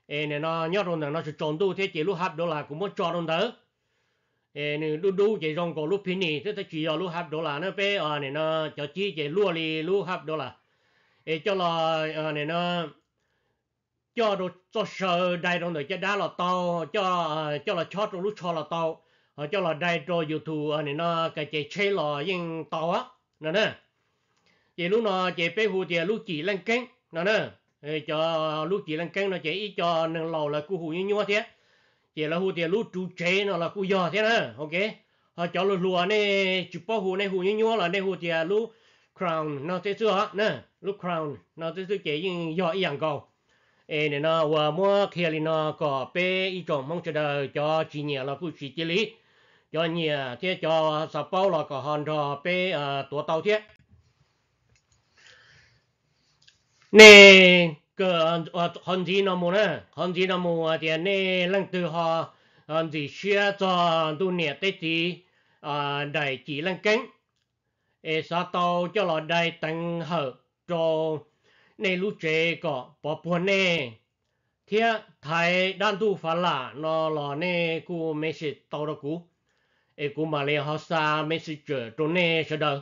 Es nim no nyob rau ntawm no tsaus ntuj thiab ces lub half dollar kuv muab tso rau ntawd. Es nws dub dub ces zoo nkaus lub penny thiab tab sis yog lub half dollar na, peb nim no cov cib ces luaj li lub half dollar. Es coj los nim no coj rau txoj saw dai rau ntawm caj dab los tau, coj los chob rau lub tsho los tau, ho coj los dai rau YouTube nim no ka ces tsheb los yeej tau no na. Ces lub no ces peb hu tias lub cim leej keeb no na. Cov lub cim leej keeb no ces ib co neeg laus lawv kuj hu nyuab nyuab thiab, ces lawv hu tias lub ruv tsev no los kuj yog thiab na, ok. Ho cov hluas hluas nej tsis paub hu, nej hu nyuab nyuab los nej hu tias lub crown no xwb os na, lub crown no xwb xwb ces yeej yog ib yam nkaus. Es nim no uas muab qhia li no kom peb ib tsoom Hmoob sawv daws cov tsis nyiam los kuj tsis cia li, cov nyiam thiab cov xav paub los kom ho nrog peb tuav tau thiab. Nej, qhov ntxiv no mus na, qhov ntxiv no mus tias nej leej twg ho ntxim siab txog ntuj niam teb txiv daim cim leej keeb, es xav tau coj los dai teev hawm rau nej lub tsev kom pov puag nej, thiab thaiv dab ntuj fav lam no los nej kuj message tau rau kuv, es kuv mam li ho xa messenger rau nej sawv daws.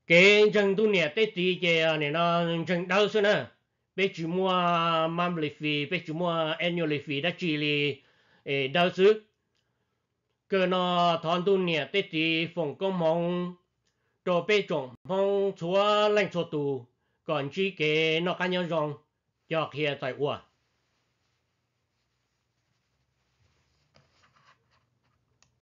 Kev ntseeg ntuj niam teb txiv ces nim no ntseeg dawb xwb na. Peb tsis muaj monthly fee, peb tsis muaj annual fee dab tsi li, es dawb xwb. Kawg no thov ntuj niam teb txiv foom koob hmoov rau peb tsoom Hmoob txhua leej txhua tus kom ntsib kev noj qab nyob zoo, cog qhia txais ua.